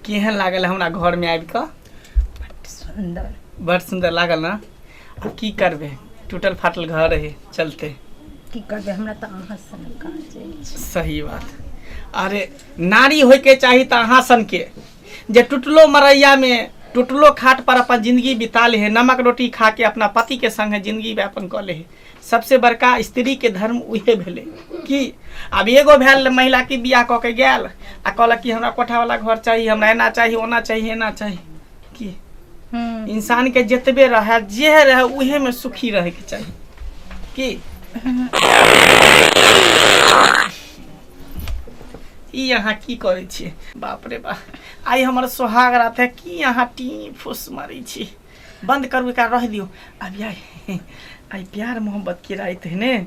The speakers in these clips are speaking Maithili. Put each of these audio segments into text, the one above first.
केहन लागल हमरा घरमे आबि कऽ? बड सुन्दर। बड़ सुन्दर लागल ने? आब की करबै, टूटल फाटल घर है चलते। की करबै, हमरा तऽ अहाँ सन काज अछि। सही बात। अरे नारी होइके चाही तऽ अहाँ सनके जे टूटलो मरैया में टूटलो खाट पर अपन जिंदगी बिता ले है, नमक रोटी खा के अपना पति के संग जिंदगी व्यापन कऽ ले है। सबसे बड़का स्त्री के धर्म उहे भेलै कि आब एगो भेल महिला की बियाह कऽ के गेल आ कहलक कि हमरा कोठा वाला घर चाही, हमरा एना चाही, ओना चाही, एना चाही। की इंसान के जतबे रहे जे रहे उहे में सुखी रहे के चाही। की ई अहाँ की करै छियै? बाप रे बाप, आइ हमर सोहाग रात है, की अहाँ टी फूस मारै छी? बंद करू एकरा, रह दियौ। अभी आइ आइ प्यार मोहब्बत के रात है ने,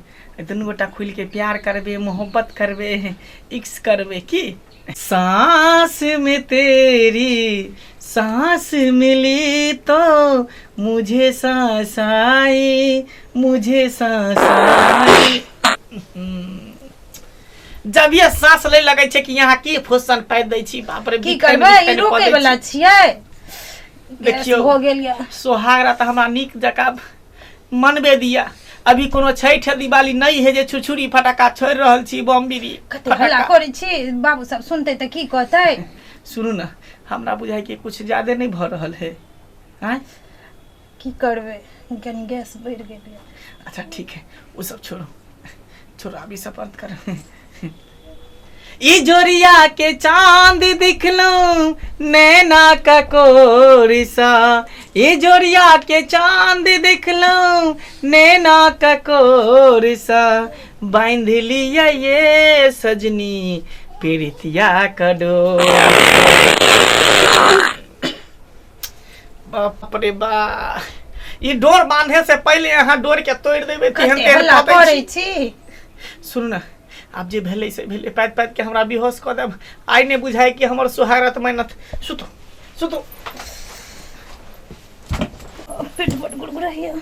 दुनू गोटा खुलि के प्यार करबे, मोहब्बत करबे, इक्स करबे। की सांस में तेरी सांस मिली तो मुझे सांस आई, मुझे सांस आई। जब ये सांस ले लगे छै कि यहाँ की फुसन पाइ दै छी, बाप रे। की करबै, ई रोकै वाला छियै? देखियौ भऽ गेल या सोहाग रात हमरा नीक जकाँ मनबे दिया। अभी कोनो छठि दिवाली नहीं है जे छुछुरी फटाका छोड़ि रहल छी, बम बीड़ी। कते हल्ला करै छी, बाबू सब सुनतै तऽ की कहतै? सुनू ने, हमरा बुझाइ कि कुछ ज्यादे नहीं भऽ रहल है। आँय की करबै, कनी गैस बढ़ि गेल यऽ। अच्छा ठीक है, वो सब छोड़ो छोड़ो, अभी सब बंद कर। ई जोरिया के चांद दिखलो नैना का कोरिसा, ई जोरिया के चांद दिखलो नैना का कोरिसा, बांध लिया ये सजनी प्रीतिया का डोर। बाप रे बा, ई डोर बांधे से पहले अहाँ डोर के तोड़ देबै तेहन कते तेहन हल्ला कऽ दै करै छी। छी। सुनू ने, आब जे भेलै से भेलै, पाति पाति के हमरा बेहोश कऽ देब। आइ नहि बुझाय कि हमर सुहागरत मेहनत। सुतू सुतू। पेट बड गुड़गुड़ाइया।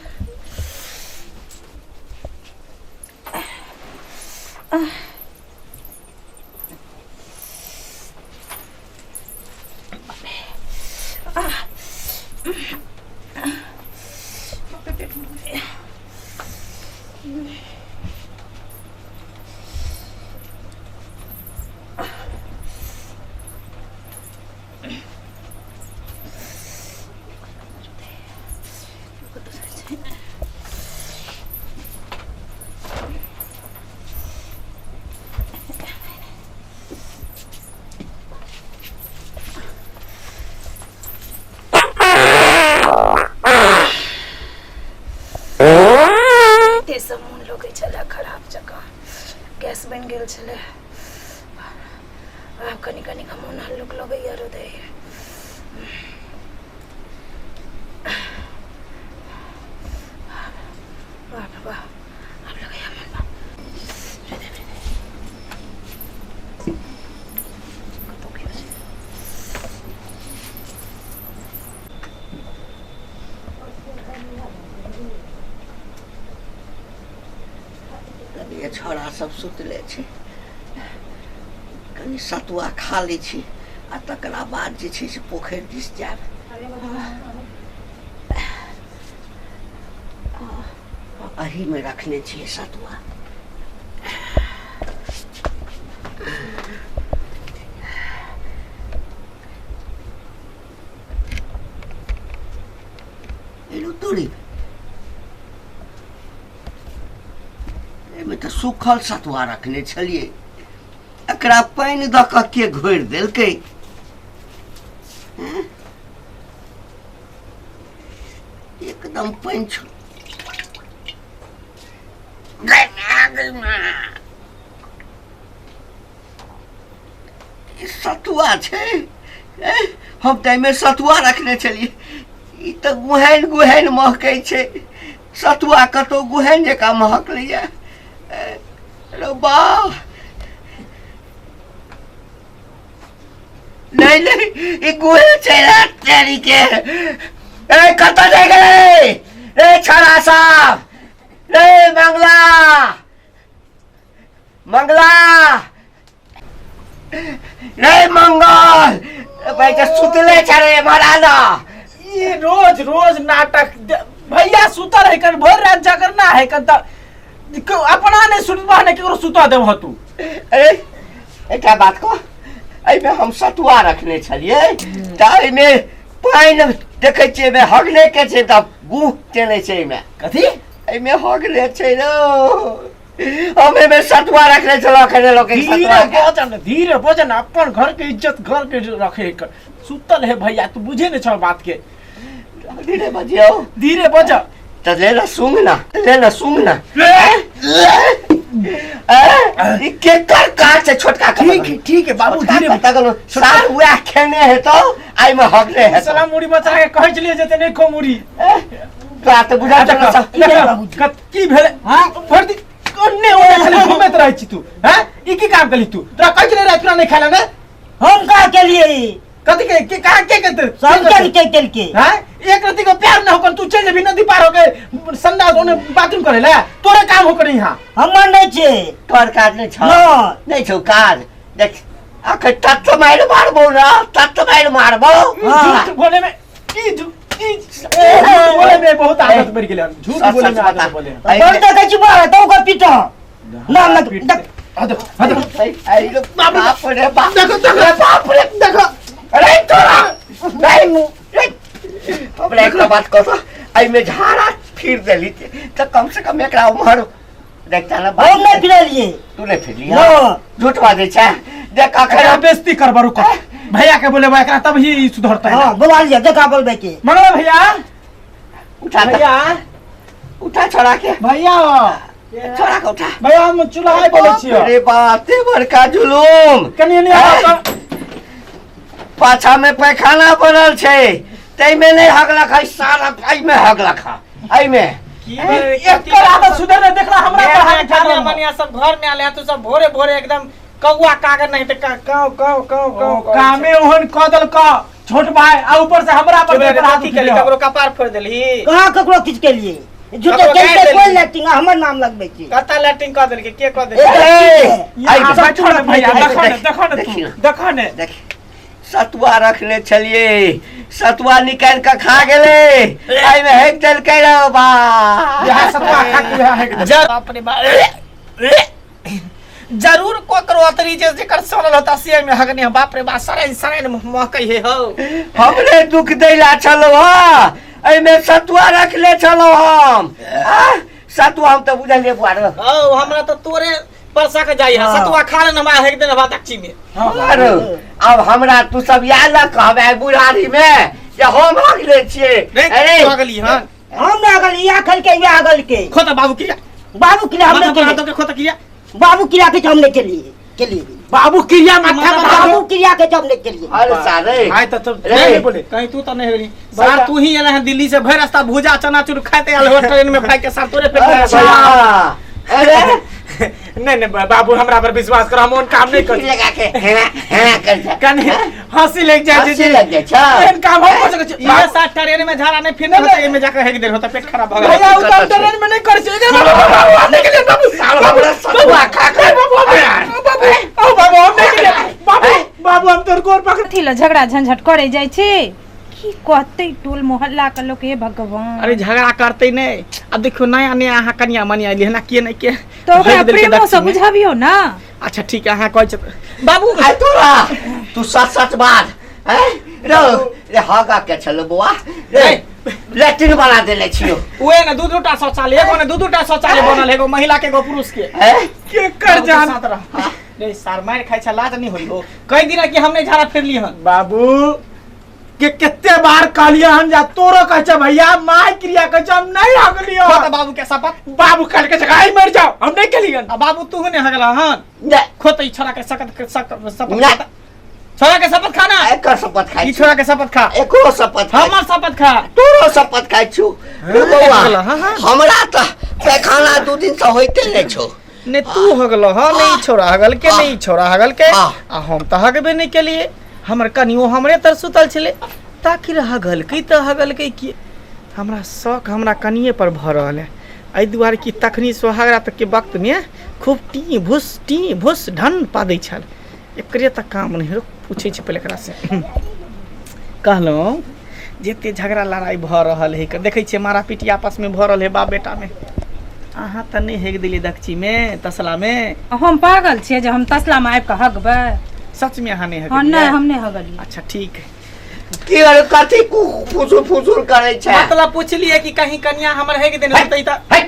से मोन लगै छलै खराब जकाँ, गैस बनि गेल छलै। आब कनि कनि कऽ मोन हल्लुक लगैया। हृदय बाप रे बाप, आब लगैया मोन कतौ गेल छै। कनि छौड़ा सब सुतले छै, कनि सतुआ खा लै छी आ तकरा बाद जे छै से पोखरि दिस जायब। एहीमे रखने छियै सतुआ। तोरी एहिमे तऽ सूखल सतुआ रखने छलियै, एकरा पानि दऽ कऽ के घोरि देलकै? हैं? एकदम पानि छौ। गै माँ, गै माँ। ई सतुआ छै? ए, हम तऽ एहिमे सतुआ रखने छलियै, ई तऽ गुहैन गुहैन महकै छै। सतुआ कतौ गुहैन जकाँ महकलैया? ए, रौ बा, नहीं नहीं, ई गुहे छै रे तेरी के। ए कतऽ जाइ गेलै रे छड़ा साहब? रे मंगला, मंगला रे, मंगल भाई जे सुतले छ रे एम्हर आ न। ई रोज रोज नाटक भैया सुतल है कन भर रात जागरना है कन त अपना नहीं सुतबा नहीं केकरो सुता देबह तू। अरे एकटा बात कह, एहिमे हम सतुआ रखने छलियै तऽ एहिमे पानि देखै छियै, एहिमे हगने के छै तऽ गुह केने छै एहिमे। कथी? एहिमे हगने छै रौ, हम एहिमे सतुआ रखने छलहुँ, अखने लोक धीरे सतुआ के। बजन, धीरे बजन, अपन घर के इज्जत घर के रखे कर सुतल है भैया, तू बुझे नहीं छौ बात के। धीरे बजियौ, धीरे बज। तऽ ले ना सुंग ना, ले ना सुंग ना। ए, ई केकर काज छै छोटका? ठीक है, ठीक है बाबू, धीरे। कतऽ गेलो सार? उएह खेने हेतौ, एहिमे हगने हेतौ। साला मुड़ी बचा के कहै छलियै जे नहि खो मुड़ी। तोरा तऽ बुझल छौ ने। देखो, की भेलै? हाँ? भरि दिन ओन्ने ओन्ने खाली घूमैत रहै छी तू। हैं, ई की काम केली तू? तोरा कहै छलियै राति नहि खाय ला ने। हम का के लिए? कथी के के कहा के कहते? सब के के के के हैं, एक रति को प्यार न होकर तू चल जेबी नदी पार होके संडास ओने बाथरूम करे ला, तोरे काम हो करे यहाँ। हमर नहीं छे। तोहर काज नहि छौ? न। नहि छौ काज। देख अखन तत्त मारि मारबौ ना, तत्त मारि मारबौ। हाँ। झूठ बोले में ई ई झूठ बोले में बहुत आदत बढ़ गेलै हन। झूठ सच बोले सच में बता। आदत बोले हन। बड़ देखै छी बड़ा तो ओकर पीट ना ना देख। आ देखो, आ देखो। बाप रे बाप, देखो, देखो। बाप रे, देखो। अरे तोरा नहीं, नहीं। हमरा एकटा बात कह, एहिमे झाड़ा फिर देली तऽ कम से कम एकरा उम्हर देखता ना। हम नहीं फिरलिए। तू नहीं फिरली? न। झूठ बाजै छै, देख अखन। एकरा बेइज्जती करबा, रुको, भैया के बोले एकरा तब ही ई सुधरतै। हाँ, बोला लिया, देखा बोलबे के। मंगला भैया। उठा भैया। उठा छोड़ा के। भैया। छोड़ा के उठा। भैया, हम चूल्हा बोलै छियो। अरे बाप रे, बड़का जुलूम। कनि एने आउ तऽ। पाछा में पैखाना बनल छै, ताहिमे नहि हगलक है सारा, एहिमे हगलक है एहिमे। की भेलै? एकर आदत सुधर नहि देखला हमरा पर हाथ उठा कनिया रहल। मनिया सब घर में आले हैं, तू सब भोरे भोरे एकदम कौआ कागर नहीं ते काव काव काव काव काव। कामे ओहन कऽ देलक छोट भाई, आ ऊपर से हमरा पर के पेपर हाथ कथी उठेले केली? हौ। ककरो कपार फोड़ देलही? कहाँ ककरो किछु केलिए? झूठे ककरो केलकै। गारि कोई देलही? लैटिंग हमर नाम लगबै छी। कत्ता लैट्रिन कऽ देलकै? के कऽ देलकै? ए, यहाँ एहि देखो ने भैया, एहि देखो ने, देख, देखो ने देखी तू, ने। देखो ने। देख, सतुआ रखने छलिए, सतुआ निकालि कऽ खा गेलै, एहिमे हेक देलकै रौ बा। यहाँ सतुआ खा के यहाँ हेक देलकै। बाप रे बाप, जरूर ककरो अतरी जे जेकर सड़ल होता से में हगने है। बाप रे बाप, सड़न सड़न महकै हे हो। हमरे दुख दैला छलौ हँ, एहिमे सतुआ रखले छलौ हम। आ, सतुआ हम तऽ बुझलियै बुआ रौ। हो, हमरा तऽ तोरे परसा के जाइ है। हाँ। सतुआ खा लेने हमरा हेक देने भात अक्षी में। आरो आब हमरा तू सब याद न कहबै बुढ़ारी मे जे हम हगले छियै। नहीं। अरे तू हगली हन? हम ना अगल या खल के या अगल के। खोता बाबू किया? बाबू किला हम माथा नहीं पर केलिए। हाथ के खोता किया? बाबू किला के हम नहीं केलिए केलिए। बाबू क्रिया माथा पर बाबू क्रिया के हम नहीं केलिए। अरे सारे आय तऽ तब रे। नहीं बोले। कहीं तू तो नहीं हगली सार, तू ही एला है दिल्ली से, भर रास्ता भुजा चनाचूर खाते आल हो ट्रेन में, भाई के साथ तोरे पेट में। अच्छा, अरे नहीं नहीं बाबू, हमरा पर विश्वास करो, हम ओहन काम नहीं कर। लगा के हें हें कर छै। कनि हंसी लग जाइ छै। हँसी लग जाइ छै। एहन काम हम कर सकै छी? इहे साथ ट्रेन में झाड़ा नहीं फिरने होता, एमे जाके हेक देल होता, पेट खराब भ गेल। भैया, उ तऽ ट्रेन में नहीं करै छै। एकरा बाबू, बाबू, हम नहीं केलियै, बाबू। हमरा सतुआ खा के बाबू, बाबू, ओ बाबू, हम नहीं केलियै। बाबू, बाबू, हम तोर गोर पकड़। कथी लए झगड़ा झंझट करे जाइ छी? की कहते टोल मोहल्ला के लोक, हे भगवान। अरे झगड़ा करते नहीं, अब देखियो नया नया अहाँ कनिया मनिया अयली हन, के नहीं के तऽ ओकरा हेक देलकै प्रेमो से दक्षिण में। बुझाबियौ ना। अच्छा ठीक है, अहाँ कहै छी बाबू। आइ तोरा तू सच सच बात हैं रौ रे, हगा के छलो बौआ रे, लैट्रिन बना देले छियो। उहे ने दू दूटा शौचालय, एगो ने दू दूटा शौचालय बनल, एगो महिला के एगो पुरुष के। हैं? के कर जान साथ रह रे सार, मार खाइ छ, लाज नहीं होई हो? कई दिन कि हम नहीं झाड़ा फिरली हन। बाबू के कते बार कहलियै हन जा, तोरो कहै छै भैया, माय क्रिया कहै छै, हम नहीं हगलियो। खोता बाबू के शपथ। बाबू कल के जगह मर जाओ, हम नहीं केलियन। आ बाबू तू ने हगला हन? ने। खोते छोरा के सकत के शपथ। ने। खाता। छोरा के शपथ खाना। एकर शपथ खाइ ई छी। छोरा के शपथ खा। एकरो शपथ खाइ। हमर शपथ खा। तोरो शपथ खाइ छु रे बौआ। हगला, हाँ, हाँ। हमरा तऽ पैखाना 2 दिन से होइते नहि छौ। ने तू हगल ह नहीं, छोरा हगल के नहीं, छोरा हगल के। हाँ। आ हम तऽ हगबे नहीं केलिए, हमर कनियो हमरे तर सुतल छलै, ताकि हगलकै तऽ हगलकै की? हमरा शौक हमरा कनिए पर भऽ रहल है, एहि दुआरे कि तखनी सोहागरात के वक्त में खूब टी भुस टी भुस ढन पादै छल। एकरे तऽ काम नहीं, रुक, पूछै छी पहिले एकरा से। कहलहुँ जते झगड़ा लड़ाइ भऽ रहल है, देखै छियै मारा पीटी आपस में भऽ रहल है बाप बेटा में, अहाँ तऽ नहि हेग देलियै दक्षी में तसला में? हम पागल छियै जे हम तसला में आबि कऽ हगबै? सच में अहाँ नहि हँ, हगलियै? नहि, हम नहि हगलियै। अच्छा ठीक है। की अरे कथी फुसुर फुसुर करै छै? मतलब पुछलियै कि कहीं कनिया हमर हेग देने होतै तऽ। है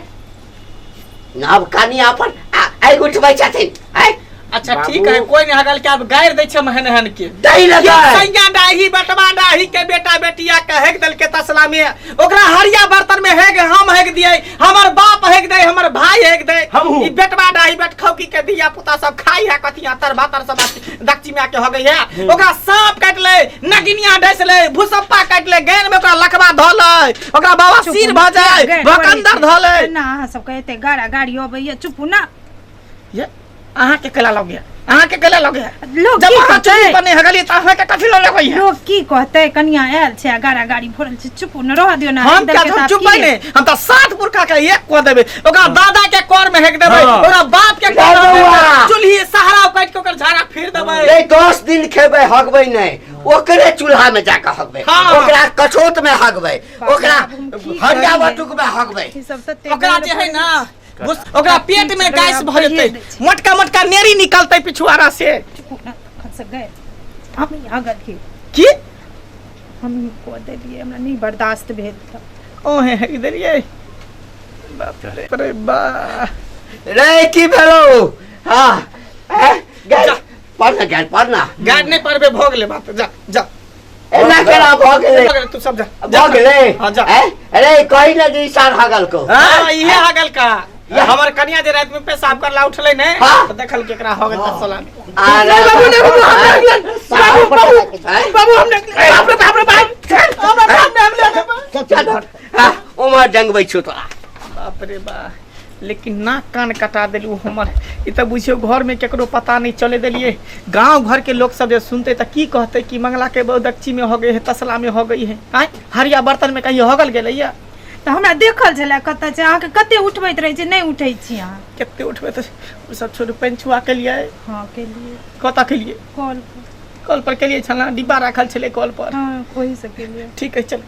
नव कनिया पर आगि उठबै छथिन है। अच्छा ठीक है, कोई नहीं हगल के, आब गारि दै छै हम हेन हेन के दही लगा सैया डाही बटवा डाही के बेटा बेटिया के हेग दल के तसला में, ओकरा हरिया बर्तन में हेग हम हेग दिए, हमर बाप हेग दे, हमर भाई हेग दे, हमहूँ। ई बेटवा डाही बेटखौकी के दिया पुता सब खाई है कथिया तर भातर सब दक्षी में आके हो गई है। ओकरा सांप काट ले, नगिनिया डस ले, भूसप्पा काट ले, गैन में ओकरा लखवा धऽ ले, ओकरा बाबा चुप सिर भऽ जाय, गैर भकंदर धऽ ले। ना अहाँ सबके एते गाड़ा गाड़ी अबैया, चुप ना। ये अहाँ के केला लग गया, अहाँ के केला लग गया? लोग जब की अहाँ कहतै? चुल्ही पर नहीं हगलियै तऽ अहाँ के कथी लऽ लगै है? लोग की कहतै, कनिया आयल छै आ गाड़ा गाड़ी भरल छै? चुप न रह दियौ ना। हम क्या देलकै हम तऽ आब चुप की? नहीं, हम तऽ सात पुरखा के एक कऽ देबै, ओकरा दादा के कर में हेक देबै, हाँ। ओकरा बाप के कर में बउआ। चुल्ही सहारा काटि के ओकर झाड़ा फिर देबै। नहीं, 10 दिन खेबै हगबै नहीं, ओकरे चूल्हा में जाके हगबै। हाँ। ओकरा कछोत में हगबै, ओकरा आब हम की हरिया करियै? बटुक में हगबै। ई सब तते ओकरा गाड़ जे है ना ओकरा पेट में चुप गैस रह, भऽ जेतै, कहिए दै छी। मोटका मोटका नेरी निकलतै पिछुआरा से। चुप ना, तखन से गए हम ही हगल के की हम ही कऽ देलियै, हमरा नहि बर्दाश्त भेल तऽ। ओ हे हेक देलियै, बाप रे रे बा। रे की भेलौ? हाँ गैर जा। पढ़ना, गैर पढ़ना। गाड़ नहीं पड़बे, भऽ गेलै बात, जा जा। एना केना भऽ गेलै? भऽ गेलै, तू सब जा। भऽ गेलै। हाँ, जा। अरे कही ना जे ई सार हगल को। हाँ, इहे हगल का। हमर कनिया जे रात में पेशाब करला उठलै ने हाँ। तऽ देखल के एकरा हो गेल तसला में। अरे बाबू, नहीं, बाबू, हम नहीं, बाबू बाबू बाबू, हम नहीं, बाप रे बाप रे बाप, हमरा बाप ने हम चल हट। हाँ, उम्हर जंगबै छौ तोरा। बाप रे बा, लेकिन नाक कान कटा देलू हमर। ई तऽ बुझियौ घर में केकरो पता नहीं चले देलिए। गांव घर के लोग सब जे सुनते तऽ की कहते कि मंगला के बहु दक्षी में हो गई है, तसला में हो गई है, आँय हरिया बर्तन में कहीं होगल गेलै या? तऽ हमरा देखल छलै कतऽ छै। अहाँके कते उठबैत रहै छै, नहि उठै छी अहाँ। कते उठबै तऽ ओ सब छोड़ू, पानि छुआ के लिए? हँ, केलियै। कतऽ केलिए? कल पर। कल पर केलिए छला, डिब्बा राखल छलै कल पर। हँ, ओही से केलियै। ठीक है, चल।